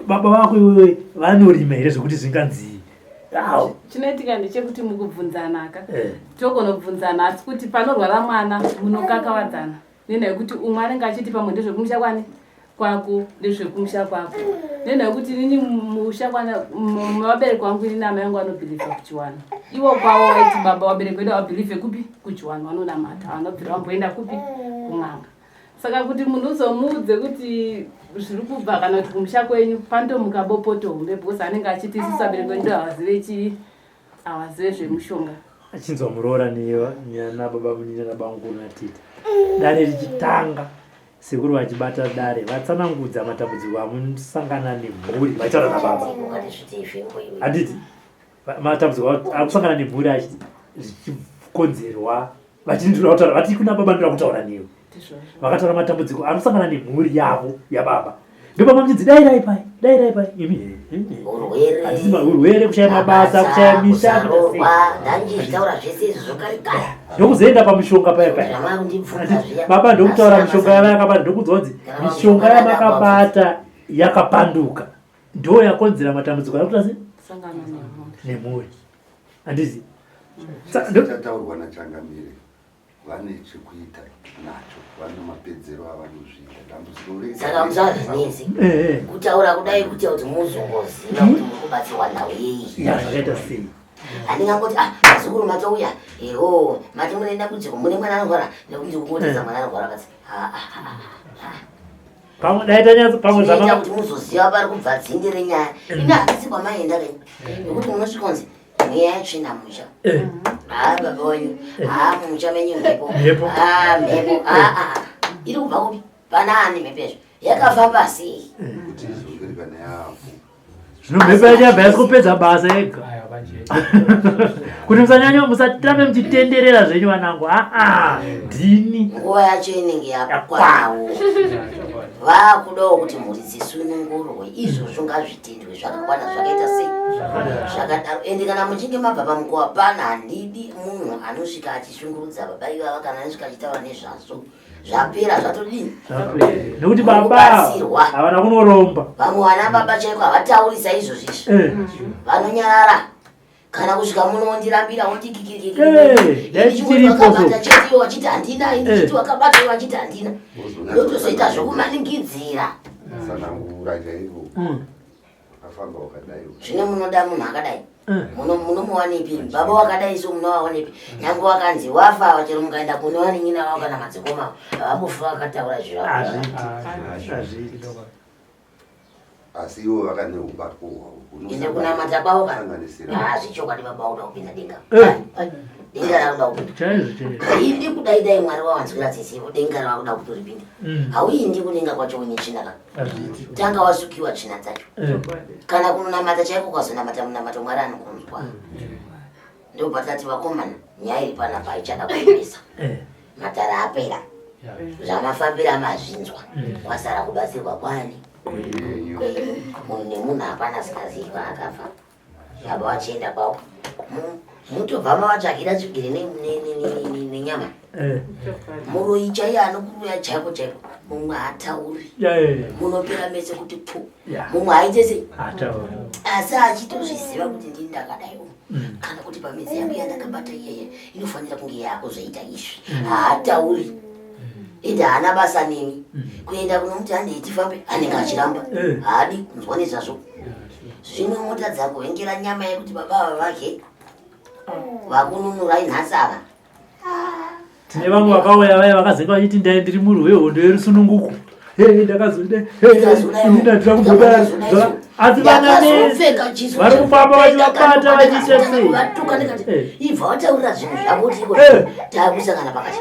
Speaker 4: baba vako iwewe vanorima here zvekuti zvinganzii
Speaker 8: Chinoitika ndechekuti mukubvunzanaka eh. togonobvunzana asi kuti panorwara mwana munokakavadzana nenhau yekuti umwe anenge achiti pamwe ndezvekumusha kwani kwako ndezvekumusha kwako nenhau yekuti inini musha kwana vabereki vangu inini amai vangu vanobhilivha kuchiwana ivo kwavo vaiti baba vabereki vedu havabhilivhe kupi kuchiwana vanonamata vanobvira vamboenda kupi kun'anga Saka kuti munhu uzomuudze kuti zviri kubva kana kuti kumusha kwenyu panotomuka bopoto hombe because anenge achiti isusu vabereki vedu havazive chii havazive zvemushonga.
Speaker 4: Achinzwa muroora nababa munini nabamukuru natete dare richitanga sekuru vachibata dare vatsanangudza matambudziko amusangana nemhuri vachitaura nababa handiti matambudziko akusangana nemhuri zvichikonzerwa vachiti ndinoda kutaura vati kuna baba ndinoda kutaura newe vakataura matambudziko anosangana nemhuri yavo yababa ndobaba muchinzi dairai pai dairai pai imi urwere kushaya mabasa kushaya misha ndokuzoenda pamushonga paya paya baba ndokutaura mishonga yava yakabata ndokunzwa kunzi mishonga yamakabata yakapanduka ndo yakonzera matambudziko ari kuita se nemhuri handizi.
Speaker 9: Chataurwa nachangamire vane chekuita nacho, vane mapedzero avanozviita dambudziko rega.
Speaker 2: Saka musazvinetsi
Speaker 4: Eh, eh.
Speaker 2: kutaura kudai kuti kuti muzongoziva kuti muri kubatsirwa nhau yei.
Speaker 4: Ya, zvakaita sei?
Speaker 2: Handingangoti ah vazukuru matouya eho mati mune dambudziko mune mwana anorwara nekuti kungotedza mwana anorwara basi. Ah, ah, ah, ah.
Speaker 4: Pamwe dai tanyatso pamwe
Speaker 2: Zvinoita
Speaker 4: zvamanga
Speaker 2: kuti muzoziva pari kubva dzinde renyaya. Ine handisi kwamaenda kai nekuti munosvika kunzi mweya yetsvina musha.
Speaker 4: Eh.
Speaker 2: Haa baba wenyu, haa musha menyu mhepo,
Speaker 4: Mhepo.
Speaker 2: haa mhepo, haa haa. Iri kubva kupi? Pana ani mhepo yazvo? Yakafamba sei?
Speaker 9: Kuti izongeri kana yapo.
Speaker 4: Zvino mhepo yacho yabva yasikupedza basa yega. Kuti musanyanya musatambe muchitenderera zvenyu vanangu. Aa, ndini.
Speaker 2: Nguva yacho inenge yakwanawo. Vakudawo kuti mhuri dzisunungurwe, izvozvo ngazvitendwe zvakakwana zvakaita sei? Zvakadaro. Ende kana muchinge mabva pamukova pana handidi munhu anosvika achishungurudza baba ivava kana anosvika achitaura nezvazvo. Zvapera zvatodini?
Speaker 4: Nekuti baba
Speaker 2: Kubatsirwa.
Speaker 4: havana kunoromba.
Speaker 2: Vamwe vana baba chaiko havatauri saizvozvo izvi. Vanonyarara. Kana kusvika muno wondirambira woti kikirikiki.
Speaker 4: Eh, dai tichiripo so.
Speaker 2: Wakabata chete iwe wachiti handina, ini ndichiti wakabata iwe wachiti handina. Ndotozoita zvokumanikidzira.
Speaker 9: Tsanangura chaiko. Wakafamba wakadai.
Speaker 2: Zvino munoda munhu akadai. Munomuwanepi? Baba wakadai so munovawanepi? Nyange wakanzi wafa chero mukaenda kune vanin'ina vavo kana madzikoma havambofi vakataura zviro.
Speaker 4: Hazviiti.
Speaker 9: Asi ivo vakane ubatwa hwavo.
Speaker 2: Ende kunamata kwavo ka
Speaker 9: Kusanganisira.
Speaker 2: hazvichokwadi baba vakuda kupinda denga.
Speaker 4: Eh.
Speaker 2: Denga rakuda kupinda.
Speaker 4: Chaizvo chaizvo.
Speaker 2: Haindi kudai dai Mwari wawanzwira tsitsi ivo denga ravakuda kutoripinda. Hauindi kudenga kwacho une tsvina ka.
Speaker 4: Hazviiti.
Speaker 2: Tanga wasukiwa tsvina dzacho. Kana kunonamata chaiko ukazonamata munamato Mwari anokunzwa. Ndobva tati vakomana nyaya iri panapa haichada kuendesa. Matara apera. Zvamafambira mazvinzwa. Kwasara kubatsirwa kwani? Kwenyu. Munhu nemunhu hapana asingazivi kwaakafa. Baba vachienda kwavo. Mutobva mavatsvagira tsvigiri nenyama. Muroyi chaiye anokuroya chaiko chaiko. Mumwe haatauri. Munopera mese kuti pu. Mumwe haite sei?
Speaker 4: Haatauri.
Speaker 2: Asi achitozviziva kuti ndini ndakadai umu. Kana kuti pamidzi yangu yandakabata iyeye inofanira kunge yakuzoita izvi. Haatauri. Ende haana basa nemi. Kuenda kunomuti handei tifambe anenge achiramba. Haadi kunzwa nezvazvo. Zvino motadza kuvengera nyama yekuti baba ava vake vakununurai nhasi ava.
Speaker 4: Tine vamwe vakauya vaya vakazenge vachiti ndai ndiri murwi wehondo yerusununguko. Hey, ndakazodai. Hey, ini ndandira kumbodai. Asi vana vese vari kufamba vachivabata vachiita sei?
Speaker 2: Vatuka ndikati ibva wataurira zvinhu zvako kuti iko taakusangana pakati.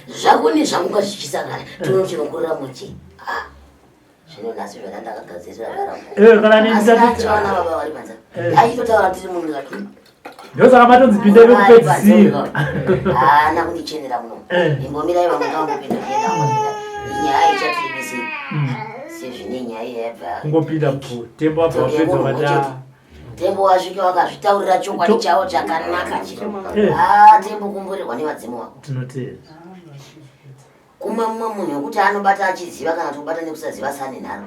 Speaker 2: Zvako nezvangu ngazvichisangana tinochinokurira muchi. Ah, zvino nhasi zvona ndakagadzirira zvarangu.
Speaker 4: Kana neni
Speaker 2: Asi
Speaker 4: ndati-
Speaker 2: achiwana baba vari panze. Aitotaura tiri munhu ndikati
Speaker 4: Ndosaka matonzi pindai vekupedzisira.
Speaker 2: Haana kundichenera muno. Imbomirai vamwe ngavambopinda kuenda vambopinda. Nyaya ichatiribisi. Sezvine nyaya iya yabva.
Speaker 4: Kungopinda mvura. Tembo wabva wapedza vata.
Speaker 2: Tembo wasvika wakazvitaurira chokwadi chavo chakanaka chiro. Ah, tembo kumborerwa nevadzimu wako.
Speaker 4: Tinotenda.
Speaker 2: Kumwe mumwe munhu wekuti anobata achiziva kana kuti kubata nekusaziva sane nharo.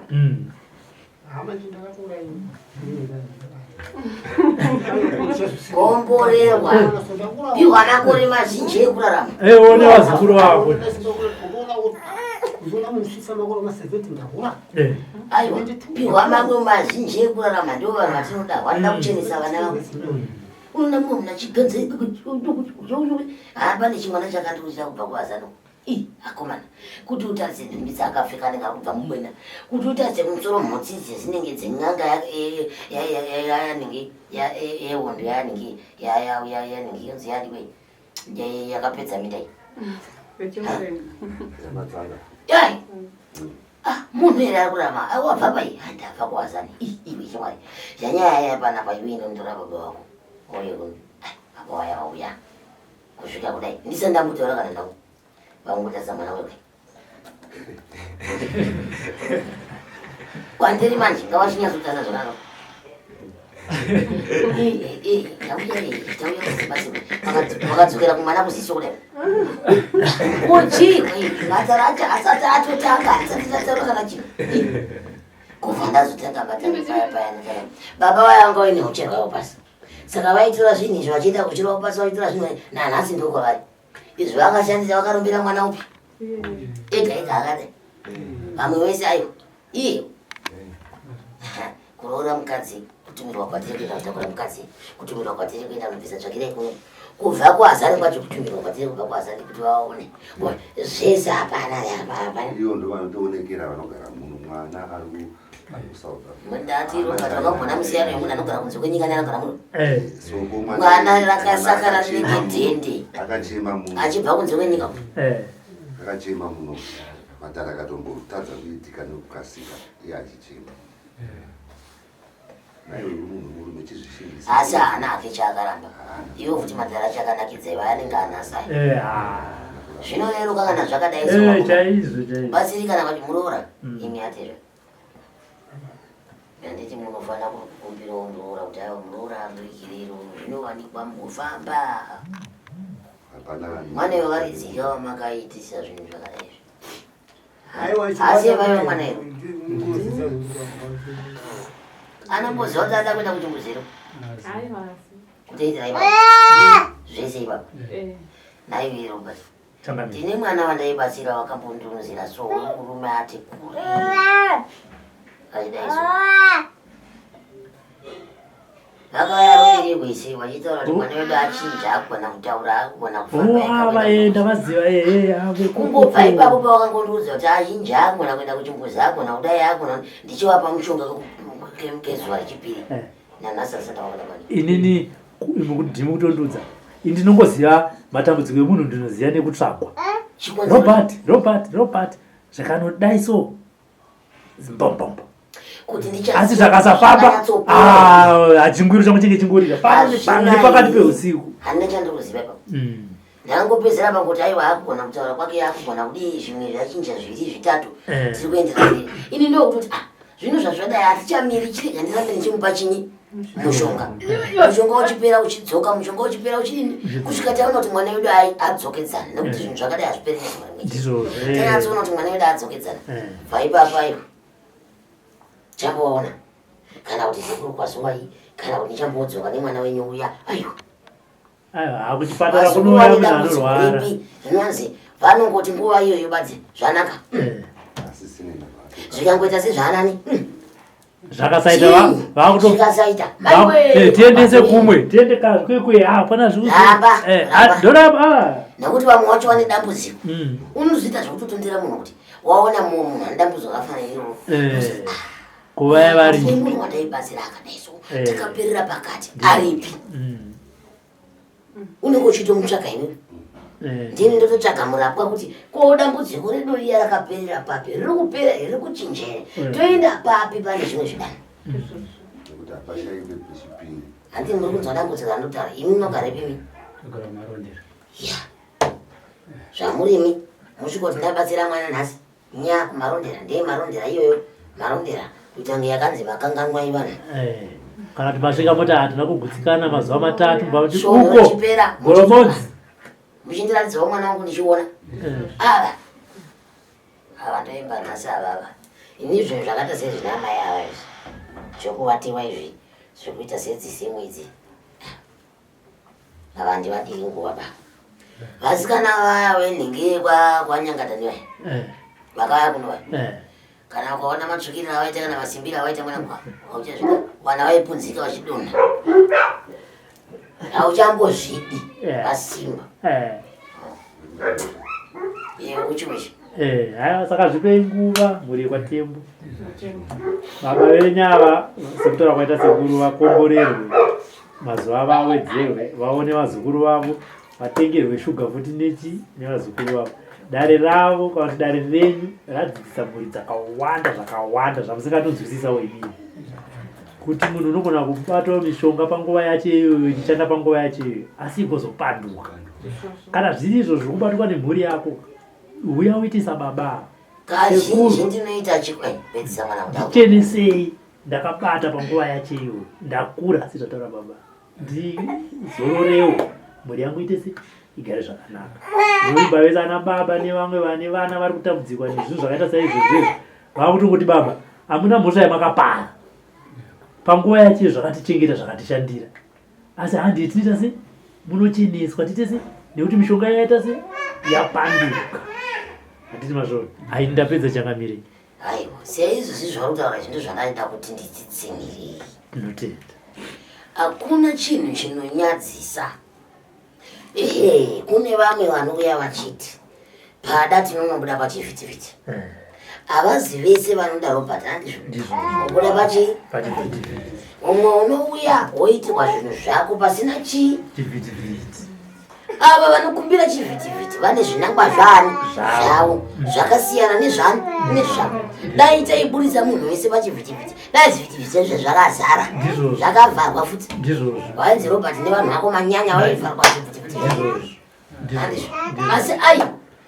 Speaker 2: Komborerwa. Piwa makore mazhinji ekurarama.
Speaker 4: One vazukuru vako.
Speaker 2: Aiwa, piwa mamwe mazhinji ekurarama ndivo vanhu vatinoda. Vanoda kuchenesa vana vavo. Unoona mumwe munhu achiganza hapane chimwana chakandiudzira kubva kuvazano. Ii, akomana, kuti utarise nhumbi dzaakapfeka anenge ari kubva mumwena, kuti utarise musoro mhotsi idzi dzinenge dzen'anga yanenge yehondo yanenge yanenge yonzi yadiwe yakapedza minda iyi. Dai, ah, munhu here ari kurama wabva pai? Handabva kuwazani. Ii, iwe chimwari, zvanyaya yaya panapa iwe inondora baba vako. Oye, baba waya vauya. Kusvika kudai ndisati ndambotaura kana navo vangotarisa mwana wewe kwandiri manje ngavachinyatsotasa zvakanaka. Tauya vakadzokera kumwana kuziso kudai kuchii matara acho asati atotanga asati tataura kana chii kubva ndazotanga matara paya paya baba vaya vanga vaine uchera hwavo pasi. Saka vaitora zvinhu izvi vachienda kuchirova pasi vachitora zvinhu nanhasi ndokwavari. Izvi vakashandisa vakarumbira mwana upi? Ega ega akadai. Vamwe vese aiwa. Iye. Kuroora mukadzi kutumirwa kwatiri kuenda kutakura mukadzi kutumirwa kwatiri kuenda kunobvisa tsvakirai kuno kubva kuazari kwacho kutumirwa kwatiri kubva kuazari kuti vaone zvese hapana hapana.
Speaker 9: Iyo ndovanotoonekera vanogara muno mwana ari
Speaker 2: Ndati Robert wakambona musiyano yemunhu anogara kunze kwenyika neanogara muno. Eh. Mwana rakasakara rinenge dhende.
Speaker 9: Akachema muno.
Speaker 2: Achibva kunze kwenyika.
Speaker 4: Eh.
Speaker 9: Akachema muno. Matara akatombotadza kuitika nekukasika iye achichema. Eh.
Speaker 2: Asi haana hake chaakaramba. Iwe futi madhara chakanakidza iwe anenge anasa.
Speaker 4: Eh, ah.
Speaker 2: Zvinoreruka kana zvakadai
Speaker 4: eh, chaizvo chaizvo.
Speaker 2: Batsiri kana vachimuroora mm. imi atezve. Handiti munofana kukumbirawo muroora kuti aiwa muroora amurikiriro zvinowanikwa mukufamba. Mwana iwe varidzika vamakaitisa zvinhu zvakadai izvi. Asi vaiva mwana iwe. Anomboziva kuti ada kuenda kuchimbuziro. Kutoitira ipapo. Zvese ipapo. Eh. Naiwe Robert. Ndine mwana wandaibatsira wakambondunzira so murume ati kure. Achidai so. Vakauya ruviri rwese vachitaura kuti mwana wedu achinja akugona kutaura akugona kufamba.
Speaker 4: Vaenda vaziva ehe ave
Speaker 2: kungobva ipapo pawakangondiudza kuti achinja akugona kuenda kuchimbuzi akugona kudai akugona ndichivapa mushonga kezuva rechipiri. Eh. Nanhasi asati aona mwana.
Speaker 4: Inini ndimi kutondiudza ini ndinongoziva matambudziko emunhu ndinoziva nekutsvagwa robert robert robert zvakanodai so zimbombombo asi zvakasafamba ah, hachingwiro changu chinge chingorira nepakati peusiku
Speaker 2: handina chandikuziva ipapo mm. ndangopedzera pangoti aiwa akugona kutaura kwake akugona kudii zvimwe zvachinja zviviri zvitatu eh. tiri kuendera mberi ini ndokutoti ah zvino zvazvadai hatichamiri chirega ndirambe ndichimupa chinyi mushonga mushonga uchipera uchidzoka mushonga uchipera uchidini kusvika taona kuti mwana wedu adzokedzana nekuti zvinhu zvakadai hazviperi nezuva rimwe tanyatsoona kuti mwana wedu adzokedzana eh. bva ipapo aiwa chamboona kana kuti sekuru kwazuwai kana kuti ndichambodzoka nemwana wenyu uya aiwa
Speaker 4: Aiwa, kuchipatara kunouya munhu anorwara.
Speaker 2: Zvinonzi vanongoti nguva iyoyo badzi zvanaka. Eh. Zvikangoita sezvaanani. Hmm.
Speaker 4: Zvakasaita
Speaker 2: vakutosaita.
Speaker 4: Eh, tiendese kumwe, tiende kwekwe hapana
Speaker 2: zviuzo. Eh, ah,
Speaker 4: ndoramba. Ah.
Speaker 2: Nekuti vamwe vacho vane dambudziko. Hmm. Unozoita zvekutotondera munhu kuti waona mumwe munhu ane dambudziko rakafanana iroro.
Speaker 4: Ah. Kuvaya vari.
Speaker 2: Munhu wandaibatsira akadai so takaperera pakati aripi.
Speaker 4: Hmm.
Speaker 2: Unenge uchitomutsvaga iwewe.
Speaker 4: Eh.
Speaker 2: Ndini ndototsvaga murapwa kuti ko dambudziko redu riya rakaperera papi riri kupera here riri kuchinja here eh. toenda papi pane zvimwe zvidano hanti muri kunzwa dambudziko randotaura imi munogarepi imi ya zvamurimi musvikoti ndabatsira mwana nhasi Nya kumarondera ndeye marondera iyoyo marondera kuita kunge yakanzi vakanganwa ivanhu.
Speaker 4: Eh, kana kuti masvika moti hatina kugutsikana mazuva matatu bva kuti
Speaker 2: Svondo
Speaker 4: uko
Speaker 2: richipera
Speaker 4: goromodzi.
Speaker 2: Muchindiratidzawo mwana wangu ndichiona.
Speaker 4: Eh.
Speaker 2: Ava ava ndoimba nhasi ava ava. Ini zvinhu zvakaita sezvina amai ava izvi. Zvekuvatiwa izvi zvekuita sedzisimu idzi. Ava handivadiri nguva ba. Vasikana vaya venhingi kwanyangatani vaya.
Speaker 4: Eh.
Speaker 2: Vakauya kuno vaya.
Speaker 4: Eh.
Speaker 2: Kana ukaona matsvukiriro avaita kana masimbiro avaita mwana hauchazvida. Vana vaipunzika vachidonha. Hauchambozvidi
Speaker 4: Eh.
Speaker 2: vasimba.
Speaker 4: Eh.
Speaker 2: Iwe uchiwechi.
Speaker 4: Eh, haiwa saka zvipei nguva mhuri yekwaTembo. Baba venyu ava sekutaura kwaita sekuru vakomborerwe mazuva avo awedzerwe vaone vazukuru vavo vatengerwe shuga futi nechi nevazukuru vavo. Dare ravo kana kuti dare renyu radzidzisa mhuri dzakawanda zvakawanda zvamusingatonzwisisawo imini. Kuti munhu unogona kubatwa mishonga panguva yacho iyoyo ichishanda panguva yacho iyoyo asi igozopanduka. Kana zviri izvo zviri kubatwa nemhuri yako huya uite sababa
Speaker 2: Kazhinji ndinoita chikwe pedzisa mwana kutaura.
Speaker 4: Ndichenesei ndakabata panguva yacho iyoyo ndakura sezvataura baba ndizororewo mhuri yangu ite se igare zvakanaka. Ndinoimba vese ana baba nevamwe vane vana vari kutambudzikwa nezvinhu zvakaita saizvozvo izvi vakutongoti baba hamuna mhosva yamakapara panguva yacho zvakatichengeta zvakatishandira. Asi handei tinoita se munocheneswa tiite se nekuti mishonga yaita se yapanduka. Handiti mazvona? Hai ndapedza changamire.
Speaker 2: Aiwa, seizvozvi zvauri kutaura izvi ndozvandaida kuti nditsitsinirei.
Speaker 4: Ndinotenda.
Speaker 2: Hakuna chinhu chinonyadzisa. Ehe, kune vamwe vanouya vachiti pada tinonobuda pachivhitivhiti. Eh. Havazi vese vanoda Robert, handizvo? Kubuda pachi?
Speaker 4: Pachivhitivhiti.
Speaker 2: Umwe unouya woitirwa zvinhu zvako pasina chii?
Speaker 4: Chivhitivhiti.
Speaker 2: Ava vanokumbira chivhitivhiti vane zvinangwa zvani zvavo zvakasiyana nezvani nezvavo. Dai taiburitsa munhu wese pachivhitivhiti, dai zvivhitivhiti izvo zvakazara zvakavharwa futi. Wainzi Robert nevanhu vako manyanya waivharwa zvivhitivhiti. Handizvo. Asi ai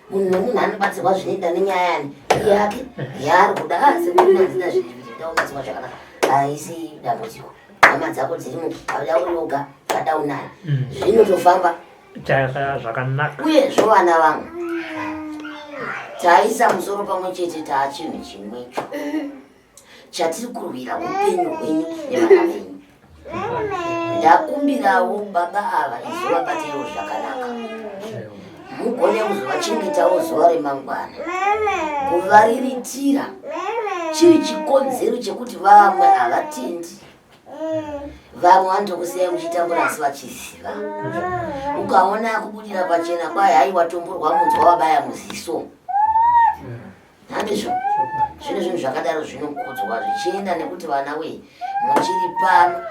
Speaker 2: munhu nemunhu anobatsirwa zvinoita nenyaya yani yake yaari kuda asi kunazida zvivhitivhiti ndakubatsirwa zvakanaka haisi dambudziko. Hama dzako dzirimo ada uri woga ada unaye mm. zvinotofamba
Speaker 4: zvakanaka
Speaker 2: uyezvo vana vangu taisa musoro pamwe chete taa chinhu chimwecho chatiri kurwira upenyu hwenyu nevana venyu ndakumbirawo baba ava izovabatewo zvakanaka mugone kuzovachengetawo zuva remangwana kuvariritira chiri chikonzero chekuti vamwe havatendi vamwe vanotokusiyai muchitambura asi vachiziva ukaona akubudira pachena kwai hai watomborwa munzwa wabaya muziso handizvo zvino zvinhu zvakadaro zvinokudzwa zvichienda nekuti vana wee muchiri pano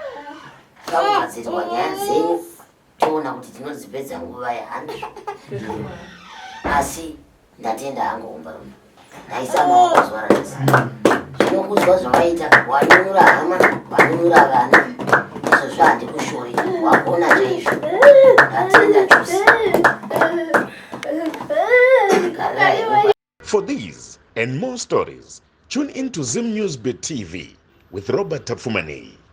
Speaker 2: pakugadzirwa nyaya dzenyu toona kuti tinodzipedza nguva yahandizvo asi ndatenda hangu hombarume ndaisa maoko zuva ranhasi zvinokudzwa zvavaita wanunura hama wanunura vana izvozvo handikushori wagona chaizvo ndatenda chose
Speaker 1: For these and more stories, tune in to Zim News Bit TV with Robert Tafumani.